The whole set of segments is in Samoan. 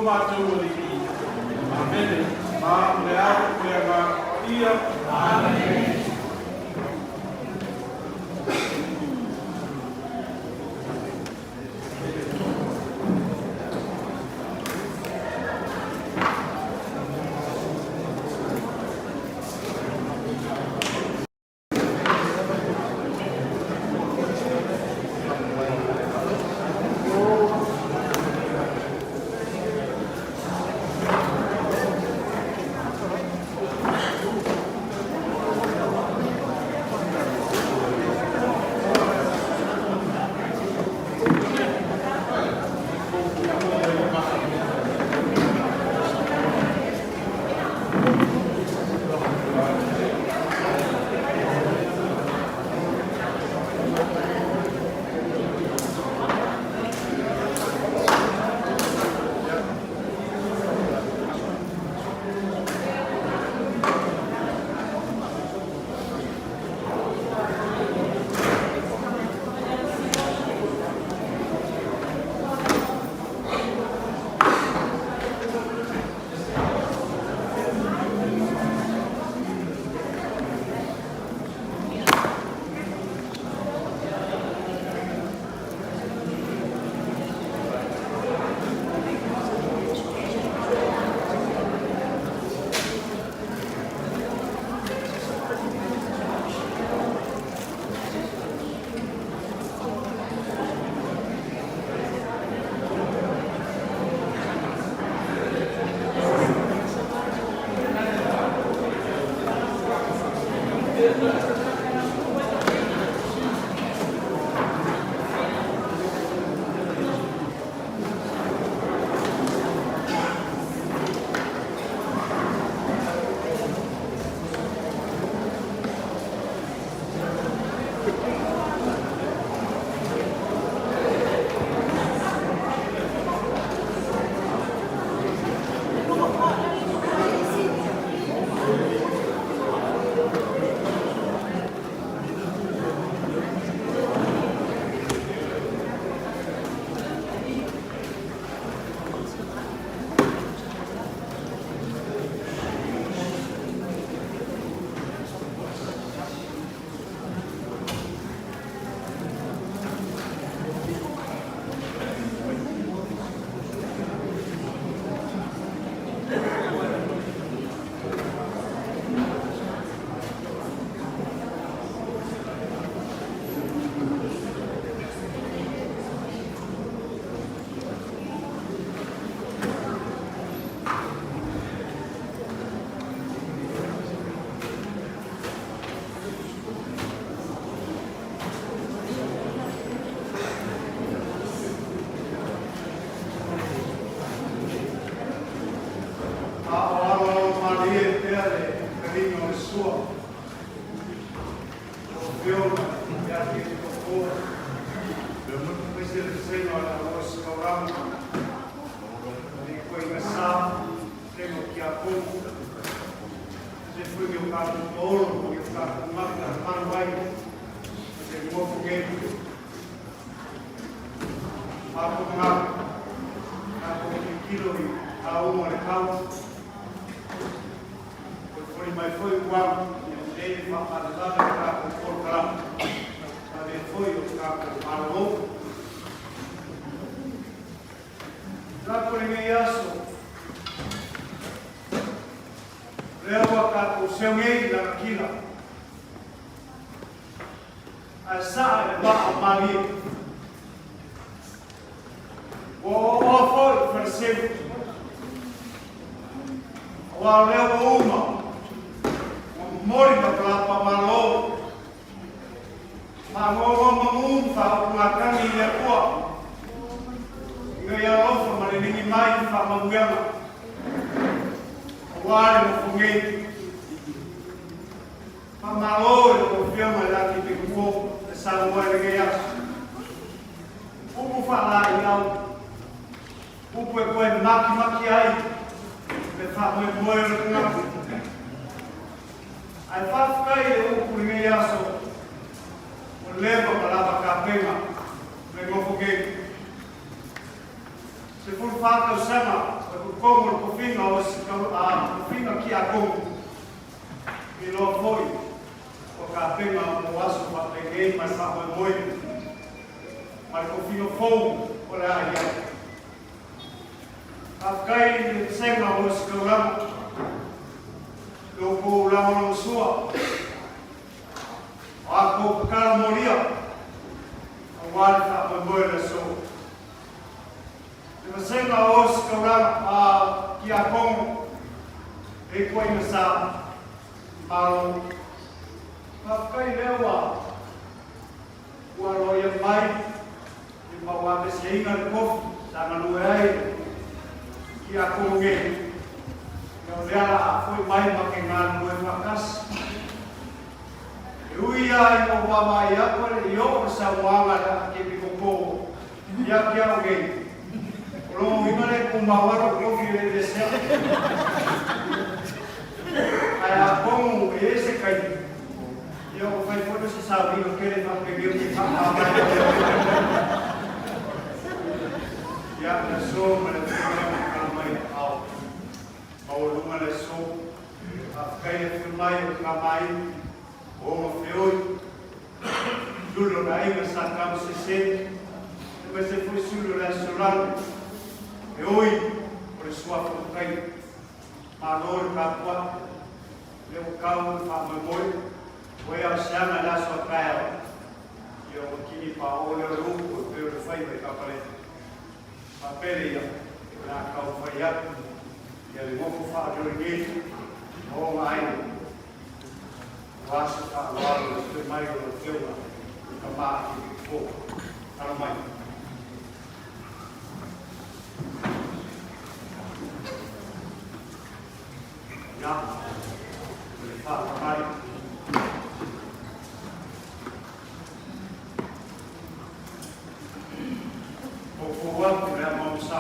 matou Alii. Amene. Ma le Ao ma le Agaga Paia. Amene. Faaaloalo malie pea le taliga o le sua. Lau Afioga i le Arkiepikopo, aemaise le vasega o le au ositaulaga, le ituaiga sa, vasega o tiakono, aemaise foi o tatou paolo ma o tatou mata e malu ai ma te nofo nei. Faafofoga, tatou tilotilo i lauga o le tau. Folifoli mai foi ua lelei le faavavevave o tatou polokalame, avea foi o tatou Malo. Lako lenei aso, lea ua tatou seu nei lanakila. Ae saa i le vaa o Malie. Ua oaoa foi i Faleseu. Aua o lea ua uma, ua momoli ma palapa malo. Fagogo mamu ma faautugatagi i le Atua. Ina ia alofa ma le ligi mai i faamanuiaga. Aua le nofo nei. Faamalo i lau Afioga i le Akipikupo e saunoa i lenei aso. Upu faalaeiau, upu e toe makimaki ai le faamoemoe o le tagata. Ae faafetai i le upu i lenei aso, ua leva ma lava tapena le nofo nei. 14 tausaga o O le kokogo o le tofiga o tofiga Kiakogo, iloa foi ua tapena mo aso faapenei ma le faamoemoe ma le tofiga fou o le a i ai. Faafetai i le vasega o Ositaulaga i lo outou lagolagosua, o a outou tatalo molia aua le faamoemoe o le aso. Le vasega o Ositaulaga a Kiakogo e ituaiga sa Malo. Faafetai lea ua ua aloaia mai ma ua aveseina le tofi sa galue ai Tiakono nei. Ia o lea la a foi mai ma ke galulue faatasi. E ui lava ina ou vaavaai atu e le i oo le saunoaga a le Akepiskopo ia te au nei, o lona uiga lea e tumau lava lou tofi e le aveesea. Ae atonu e i ai se taimi, ia ua fai foi ma se sauniga tele faapenei ou te faamavae ai ia te au. Ia, le aso ma le afioga lea ua tatalo mai i ao. Maualuga le aso. Faafetai le afio mai o Tamaai, o ona feoi, Sulu o le aiga Sa Tamasese, aemaise foi Sulu o le Aso Lalo, feoi o le Suafa Matai. Malo le tapuai, lea ua tau le faamoemoe, ua ea o se aga i le aso a taeao, ia ua kini paoo lea o le upu e pei o le faiva i Kapaleta. Faapele ia, o le a tau fai atu ia le nofo faalioli nei ma ona aiga, aua se faaaloalo i le toe mai o lau Afioga i Tama Akipikipō. Talo mai. Ia, o le whākamari. Koukou atu le ama o sa.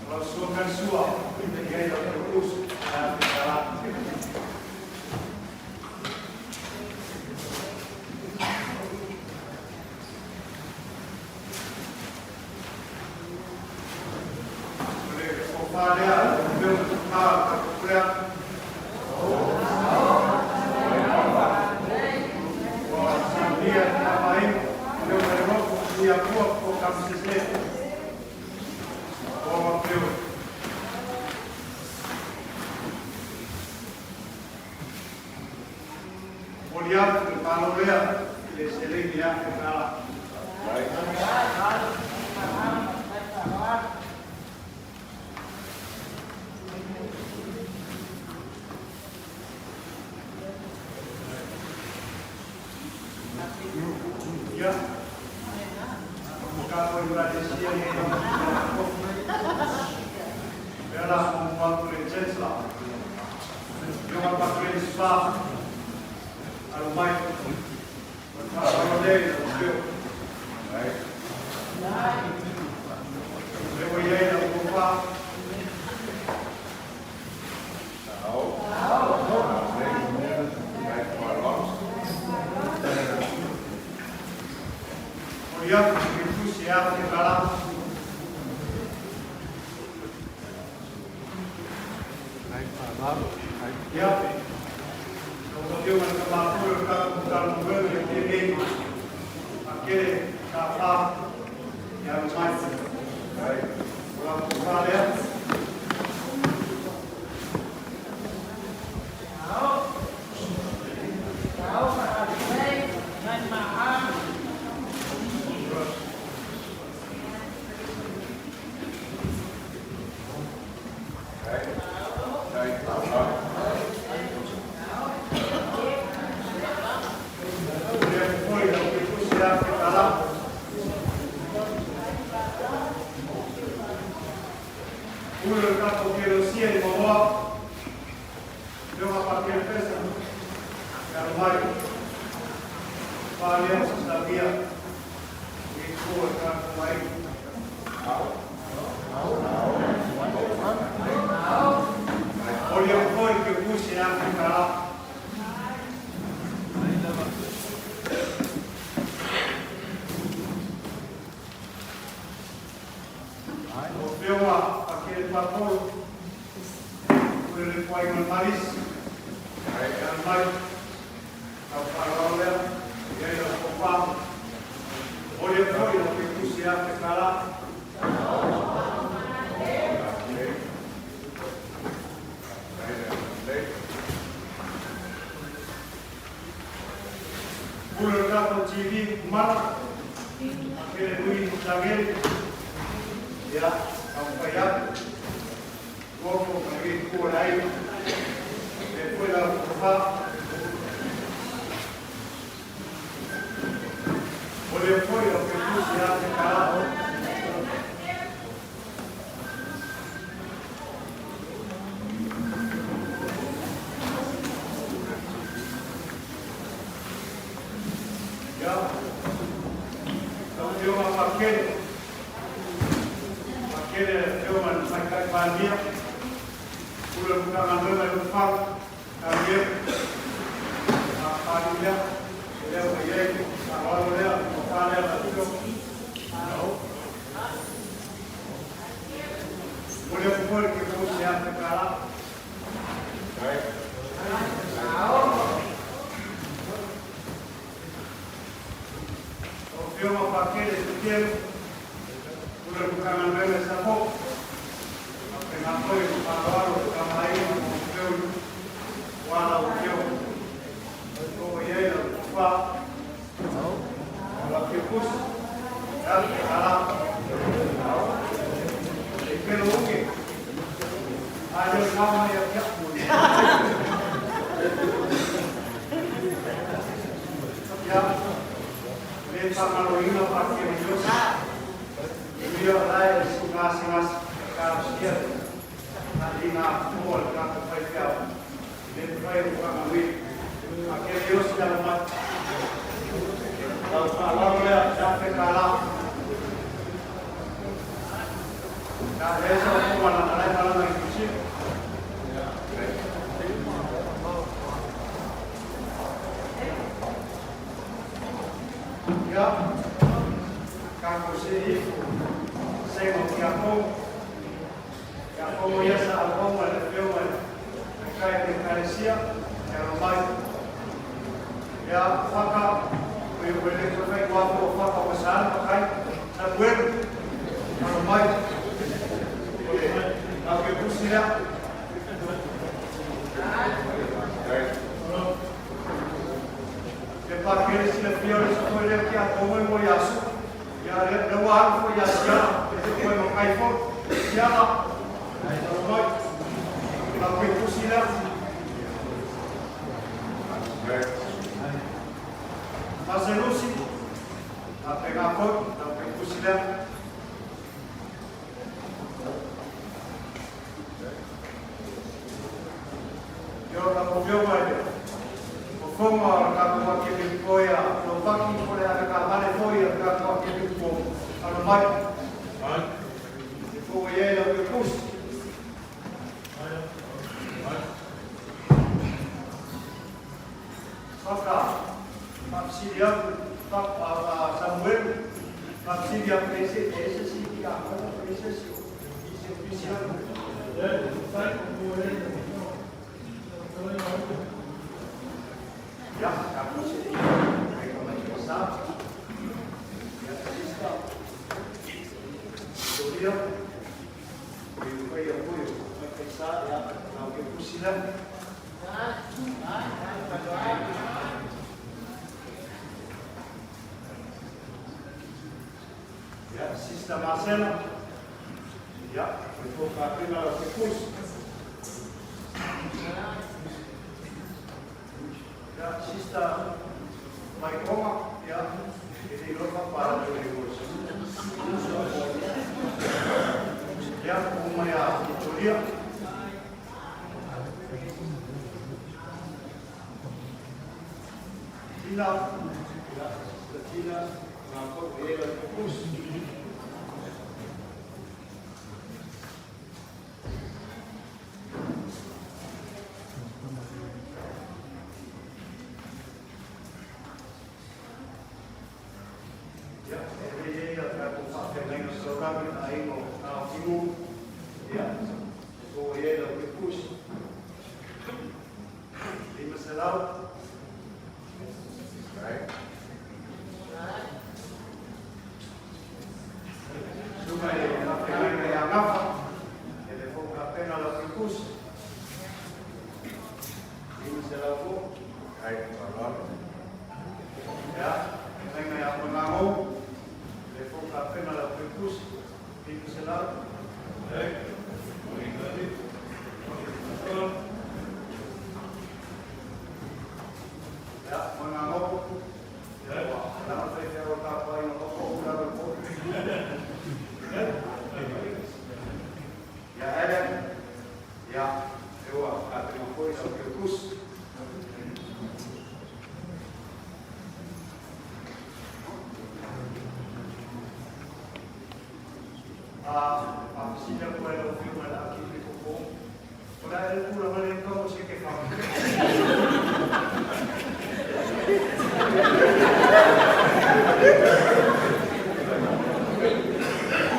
Lau sua kai sua, i ai lau usu, a te tala. O le tofa lea, o le mea o le tofa o le tatou pule atu. Ua saunia e Tamaaiga, leo mai le loto, i Atua o Tamasese. O Mapeo. Momoli atu le malo lea i le seleni e $1,000. Ia, o tatou Ekalesia nei lau Afioga. Lea la muamua atu le Chancellor, Afioga Patrese Fa, alo mai, o le faaaloalo lea i lau Afioga. Lea ua i ai lau tofa. Momoli atu le tusi e $1,000. Ia, lau Afioga i le Tama Pule o le tatou Matagaluega i Apia nei, Pakele Tafā, ia alo mai. O lau tofa lea. Lea foi lau tusi $1,000. Pule o le tatou Kelosia i Moamoa, Afioga Pakele Pesa, e alo mai. Pālia o Sasavia, i tua o le tatou aiga. Oli atu foi le tusi e $1,000. le puaiga o le Malisi. Ia mai, lau faaaloalo lea, i ai lau tofa. Momoli atu foi lau fetusi ia te Kala. Pule o le tatou TV Kumala, Pakele Nui Danieli, ia, taumafai atu, nofo ma lenei itu o le aiga, faapea foi lau tofa. Momoli atu foi lau fetusi ia te Kala. Ia, lau Afioga Pakele, Pakele le Afioga i le Tamaitai Palemia, Pule o le Matagaluega i Lotofaga, Talieu, Faafaaliu lea, e lea ua i ai le faaaloalo lea, le tofa lea lau Afioga. Momoli atu foi le kefosi ia te Kala. Lau Afioga Pakele Sutelu, Pule o le Matagaluega i Safo, faapena foi le faaaloalo i le tamaaiga ma Feui aua lau Afioga. O lo o i ai lau tofa, o lau kefosi ia te Kala. E pelo uke. A leo nā mai a kia. Ia, le faamaloina Pakele Josi. Ia o la e sugasegase talosia taliga mo le tatou faifeau. E le mafai ona faagaloina. Pakele Josi alo mai. Lau faaaloalo lea, $1,000. Na leai sa o malanga lai malanga i Niu. Ia, tatou see ifo, sega o Tiakono. Tiakono ia sa auau ma le Afioga i le Taitai o le Ekalesia, e alo mai. Ia, Faka, o ia ua le toe fai tua atu o Faka ua sa le matai, Samuelu, alo mai. O le lau ke pusi lea. E pakele silafia o le foi lea tiakono e mo Iasu. Ia, lea ua alu foi ia Siala, e te toe matai foi. Siala, alo mai. Lau ke pusi lea. Maselusi, faapena foi, lau ke pusi lea. Ia o lau Afioga i le Fofoga o le tatou Akepikupo ia Lopaki po o le avetaavale foi a le tatou Akepikupo, alo mai. E fou i ai lau kepusi. Faka, faafesili atu, Samuelu, faafesili atu, e ese, e ese si tiakono, e ese si o isi ofisi atu. Ia, tatou see i ai mai i sa. Ia, sister, Victoria, e fai a foi o mai sa, ia, lau ke pusi lea. Ia, Sister Marcela. Ia, o le fofapena lau ke pusi. Ia, Sister Maikoma, ia, e le iloa faapalagi o le Ia, o mai a Victoria. Tina, ia, Sister Tina, ngā kau e lau ke pusi. Ia, e lei ai a tatou faafeagaiga taulagi i aiga o Taotimu. Ia, e fou ai lau ke pusi. 500. Susuga i le faafeagaiga ia Gafa, ia le fou kapena o Laukiukusi. 500 foi. Ia, feagaiga ia Moegagou, le fou kapena o Laukiukusi. 500. Ia, Moegagou, ia, ua lava faifeau o le tapuaiga o ou lalo i le potu. Ia, Adam, ia, e ua kapena foi Laukiukusi. A faafesili atu ai lau Afioga i le Akiepikopo, o le a ea le tulaga lea i uta mo se kefa? O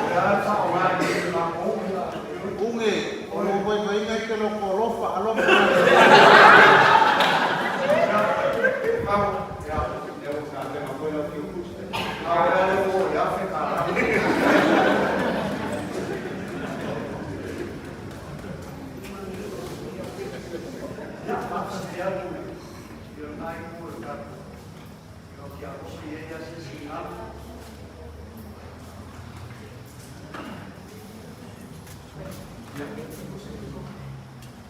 le a le faaaoga i le matou? Uge, o lou vaivaiga e te loto alofa, alofa. Ia, Kamo, ia, lea ua tapena foi lau Kiukusi. A o le a le ua oo i le $1,000. Ia, faafesili atu i lena itu o le tatou tiakono, e i ai lava se isi galo?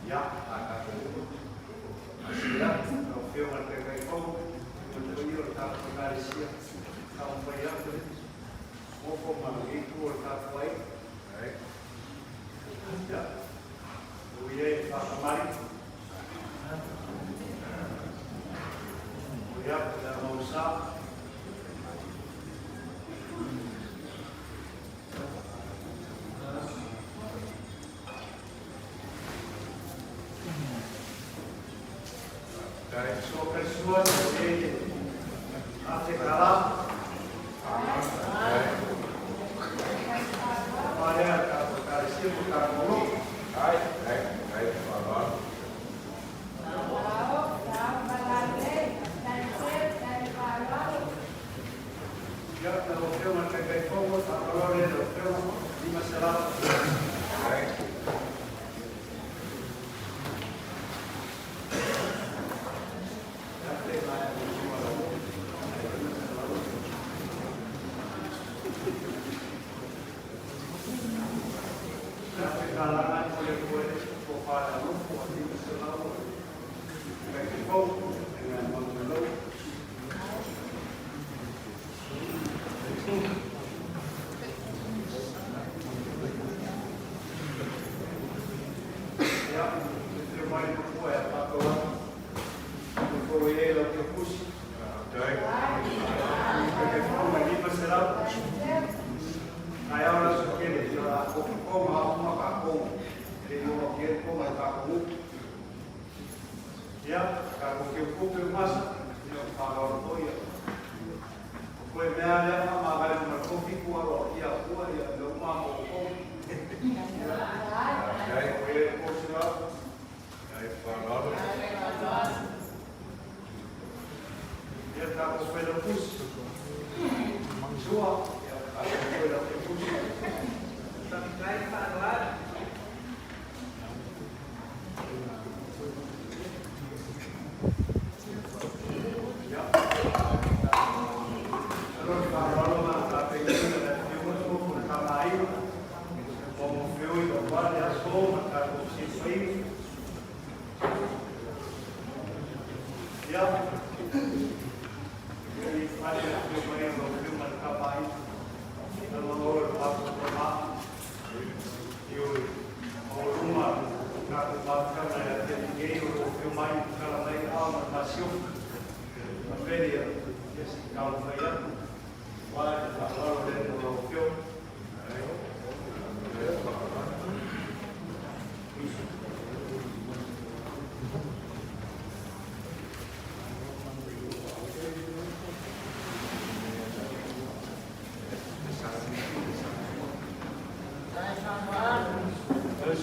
Ia, a tatou uma. Faafesili atu lau Afioga i le Taitaifono, ma le paia o le tatou Ekalesia, taumafai atu e nofo ma lenei itu o le tatou aiga. Ia, ua i ai le faakamali. Ia, le mausa. Sua pessoa e $1,000. Malea tatou Ekalesia ma tatou lotu. Ia, lau Afioga i le Taitaifono, faamalo lea i lau Afioga, 500. Ia, pe maea muamua lau 500. Ia, $1,000 e momoli atu ai le tofa i le alofa, ua 500 o le Taitaifono, e Manualou. Ia, afio mai le Nofoa ia tatou atu. O foi e lau Kiukusi. Taitaifono mai 500. Taeao le aso tele, ia o le a tofu ma uma tatou. E le i oo atu i ai le po ma le tatou nuu. Ia, tatou kiukupe o masa, ia o faaaloalo foi ia. O koe mea lea faamavae ma le kofi ua aloaia atua ia mea uma mo outou. Ia, o e 300. Ia, tatou Failautusi. Sua, ia, tatou Failautusi. Ia, alo le faaaloalo ma tapenaina le afioga Nofo le Tamaaiga, ua mofeoi aua le aso ma le tatou fesilifaina. Ia, i fale le afio mai o lau afioga le Tamaaiga, alo le faafofoga Ioe, maualuga le tatou mafutaga i le afiafi nei o lo o afio mai ma tatala mai aao ma le masiofo. Ma pele ia, ia se i taumafai atu, aua le faaaloalo lea mo lau afioga.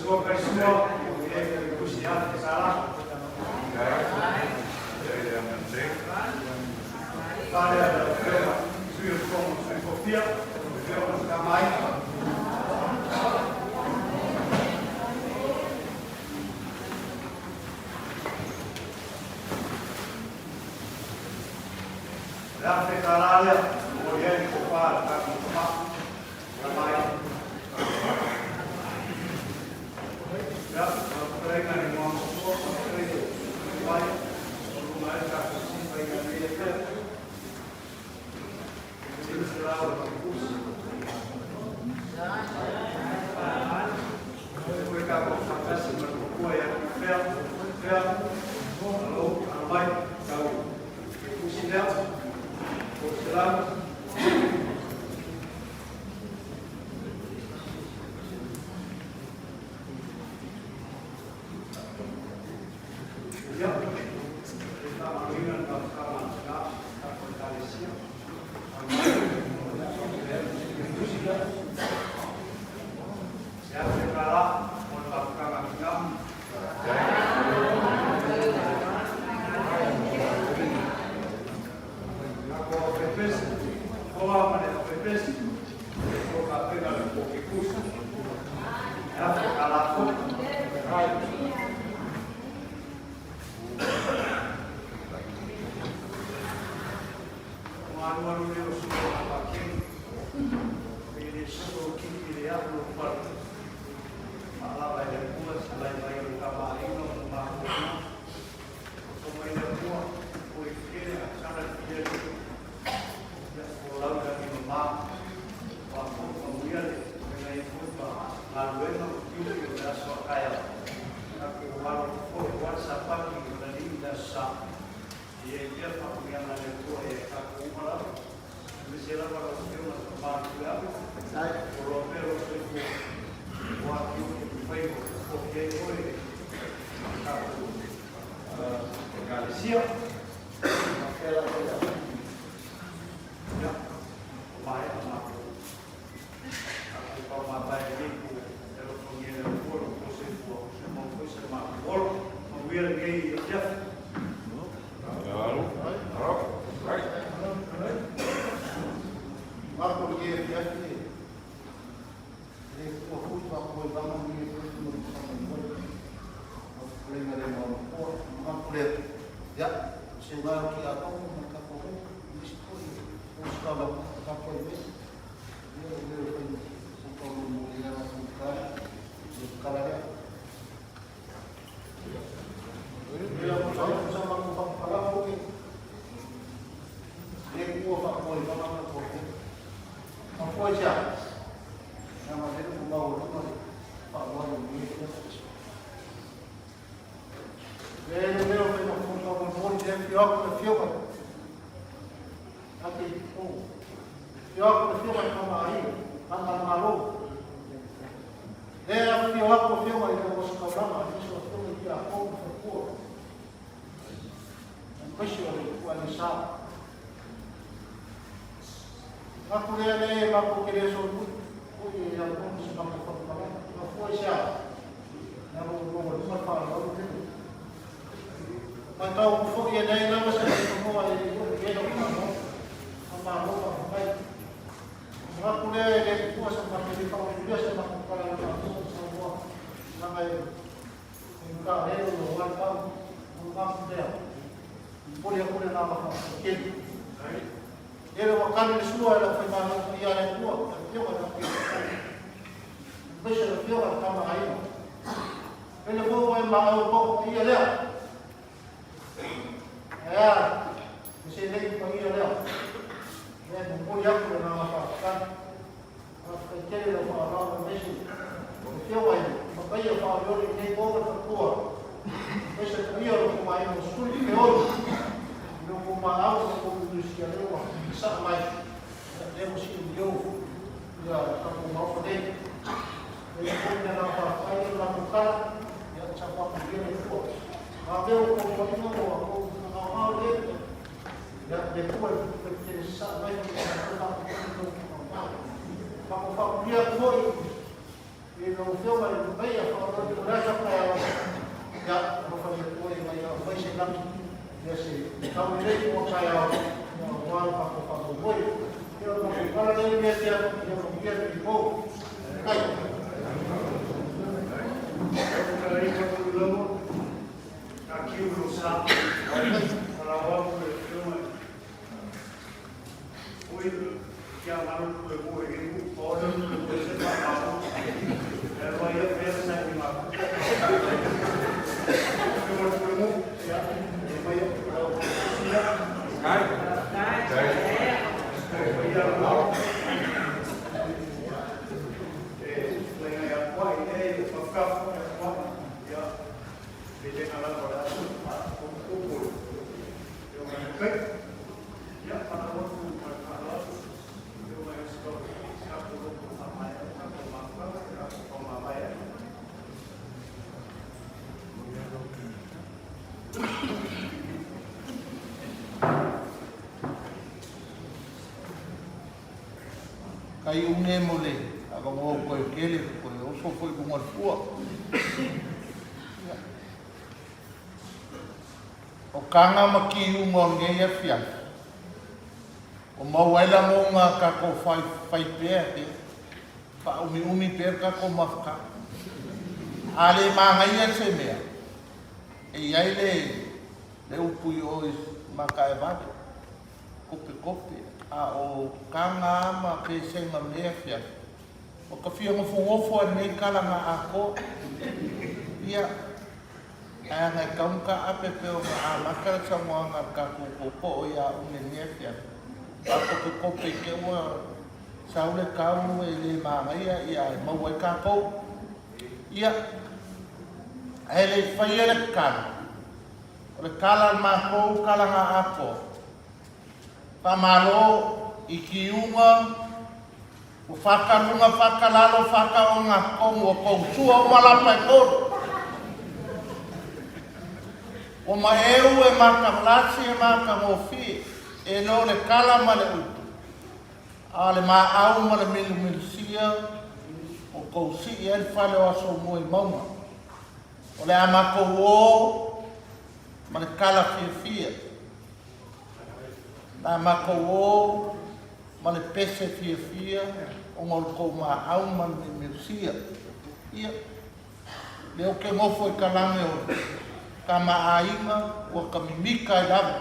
Sua pessoa, e tusi $1,000. Le afe tālā lea, momoli ai le tofa a le tatou Tama. Tama ai. Ia, lau fetalaiga i le Igoamatua, faafetai i le mai o luma ai le tatou fesiliga i lenei afiafi. Ia, e faamaloina le taumafataga a tina tatou Ekalesia. Se afe tala mo le taumafataga a tina. Tatou aufaipesu, toa ma le aufaipesu, o tapena le poke tusi. Se afe tala foi. Malualu lea o sui o Apakeni, e le soo o kiki le ahu o pala. Faalava e le Atua se lai mai o le tamaaiga ma le mafuaaga. Oso mai le Atua, o i fele a sala le fia le. Ia, o lau lagi mama. O a foi manuia le vengai foi ma galuega ma tiute o le aso a taeao. Tatou alo atu foi aua le sapati o le alii i le aso Sa. E i ai pea faamanuiaga a le Atua ia i tatou uma lava, aemaise lava lau Afioga i le Tama Tuiapu, o loa pea lou soifua, aua tiute ma faiva ua tofi ai oe e le tatou Ekalesia. Ia, ua maea matou tatou taumāvae lenei po e alofagia e le Atua lo outou soifua, maua foi se matou ola. Manuia lenei afiafi. Marco le afiafi e le fua fui pa koe vanga ni e fui mo sa mai koe. O le le mo ko ma ko le ya se va ki a ko ma ka ko ni si ko o ska la ka ko me ye o le o ko ko mo mo ya na ko ka le kala le le o sa sa ma ko pa la ko ke le kua fa ko vanga ma ko ma ko ja na ma le ko ma o ma pa wa lo ni le le le o fe no ko ko mo le fio ko fio ko ake o fio ko fio ko ma ai ma ma ma lo le fio ko fio ko le ko sa ka ma ni so fio ni a ko ko ko ko si o ko ani sa ma ko le le ma ko ke le so ku ku i a ko sa ma ko ko ma fo sa na mo mo mo ma fa lo te ma tau fo ia nei lava sa ko mo ai ko ke lo ma mo ma lo ma mai ma ko le le ko sa ma ke fa o le sa ma ko la ma ko sa mo na mai ka re o wa ka mo ma le po le ko le na ma ke ele wa kani le sua le fa ma ia le tua fio ka ke Bese le fio ka ma ai ele fo e ma o ko ia le ia se le ko ia le ia mo ko ia ko na ma fa ka ma fa ke le fa la ma mesi o fio ai ma pa ia fa yo le ne ko ka tua bese ko ia ko mai mo sul ke o no ko ma au ko ko si le wa sa mai le mo si yo ia ka ko ma fo de le ko na na fa fa ia la ko ka ia cha pa ko le ko ma be o ko ko no ko ko na ma le ia le ko ko te sa mai ko ko ko ko ma ko fa ia ko i no fio mai mai ia fa ko na sa pa ia ko fa ia ko mai ia mai se la ia se ka mo le ko ka ia wa pa ko fa ko moi ia ko ko la le ia ia ia ko ia ko kai. Ka kiu lo sa, wala wapu le fionga. Teleina lava o le aso e faaopoopo i le Afioga i le Mataia. Ia, faatulou atu ma le faaaloalo i le Afioga i le Minisita o Tupe se tatou lotu e faamaea ai le tatou mafutaga pe a faatoa mavae atu. Kai une mo le avanoa ua toe tele ua toe oso foi i luga o le fua. O taga ma tiuga o lenei afiafi, ua maua ai lagona a tatou fai pea e faaumiumi pea le tatou mafutaga. A le manaia se mea, e i ai le upu i o i Mataevale, kopekope, a o taga lava ma pesega o lenei afiafi, ua ta fia nofonofo lava i lenei tala na atoa. Ia, ae ana e tatau ona taape pei ona amata le saunoaga a le tatou tootoo ia Une i lenei afiafi, faakopekope i te i ua sau le tau e le manaia, ia ae maua ai tatou. Ia, ae le i faia le tatalo, o le tala a le matou tala na atoa, faamalo i tiuga ua fata luga fata lalo fata ogatotonu ua tou sua uma lapa e tolu. Ua maeu e mataglasi e matagofie, e le o le tala ma le upu, a o le maau ma le milumilusia ua tou sii ai le fale o Asomua i mauga. O le a matou o ma le tala fiafia. O le a matou o ma le pese fiafia ona o le tou maau ma le milumilusia. Ia, lea ou te nofo i talage o tama aiga ua ta mimika ai lava.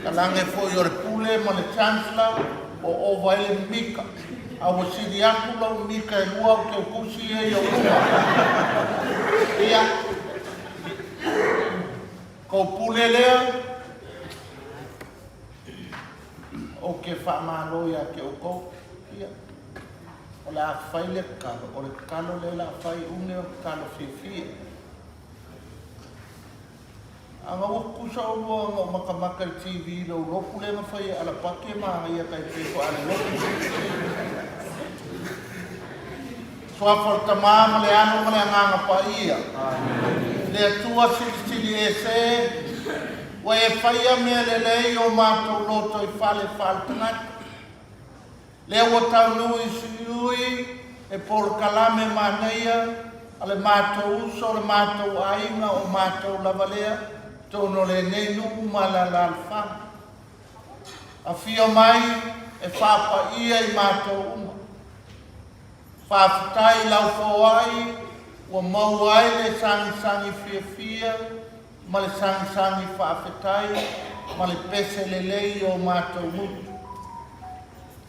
Talage foi o le Pule ma le Chancellor ua ova ai le mimika. A ua sili atu lou mimika e lua au teutusi ia i ou luma. Ia, kou pule lea, ou te faamalo ia te outou. Ia. O le a fai le tatalo, o le tatalo lea o le a fai une o le tatalo fiafia. A na ua tutusa olua ona ou matamata i le TV i lou lotu lea na fai e Alapati e manaia tai pei foi a le lotu. Suafa o le Tama ma le Alo ma le Agaga Paia. Le Atua Silisili Ese, ua e faia mea lelei i o matou loto i fale faale-tagata. Lea ua taunuu i Siui e polokalame manaia a le matou uso, le matou aiga, o matou lava lea, totonu o lenei nuu ma le alaalafaga. Afio mai e faapaia i matou uma. Faafetai i lau foai ua maua ai le sagisagi fiafia ma le sagisagi faafetai ma le pese lelei i o matou gutu.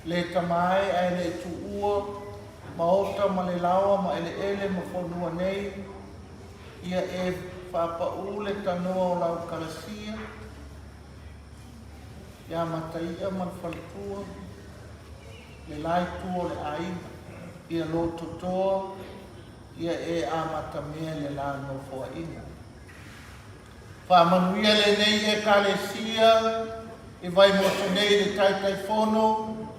Le tama ae ae le i tuua maota ma le laoa ma eleele ma fonua nei, ia e faapaʻu le tanoa o lau kalasia ia Mataia ma le faletua, le la itu o le aiga, ia lototoa, ia e amatamea i le la nofoaiga. Faamanuia lenei Ekalesia i Vaimoso nei i le Taitaifono,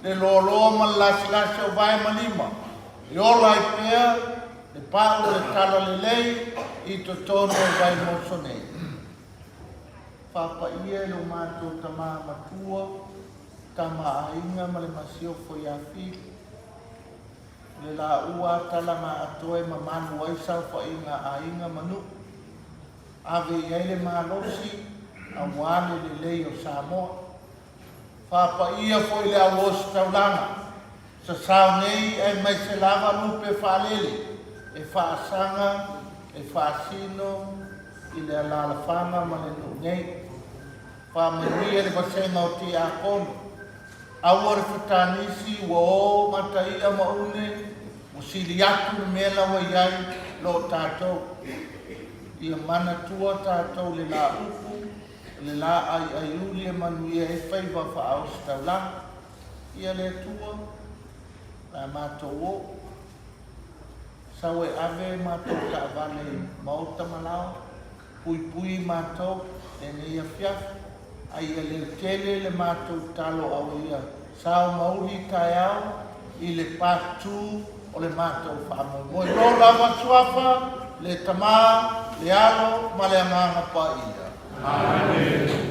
le loaloa ma le lasilasi o vae ma lima, e ola ai pea le pau o le talalelei i totonu o Vaimoso nei. Faapaia i lo matou tama matua, tama aiga ma le masiofo ia Fili. O le laua tala na atoa e mamalu ai saofaiga a aiga ma nuu. Ave i ai le malosi aua le lelei o Samoa. Faapaia foi le au ositaulaga, sasao nei aemaise lava lupe faalele e faasaga, e faasino i le alaalafaga ma le nuu nei. Faamanuia le vasega o Tiakono. Aua le fetanisi ua o Mataia ma Une ua sili atu le mea la ua i ai lo tatou. Ia manatua tatou le la upu, le la aiaiuli e manuia ai faiva faaositaulaga. Ia le Atua, la matou o. Sau e ave matou taavale i maota ma laoa. Puipui matou lenei afiafi, a ia leotele le matou talo au ia sao mauli taeao i le patu o le matou faamoemoe. Lo lava suafa, le Tama, le Alo ma le Agaga Paia. Amene.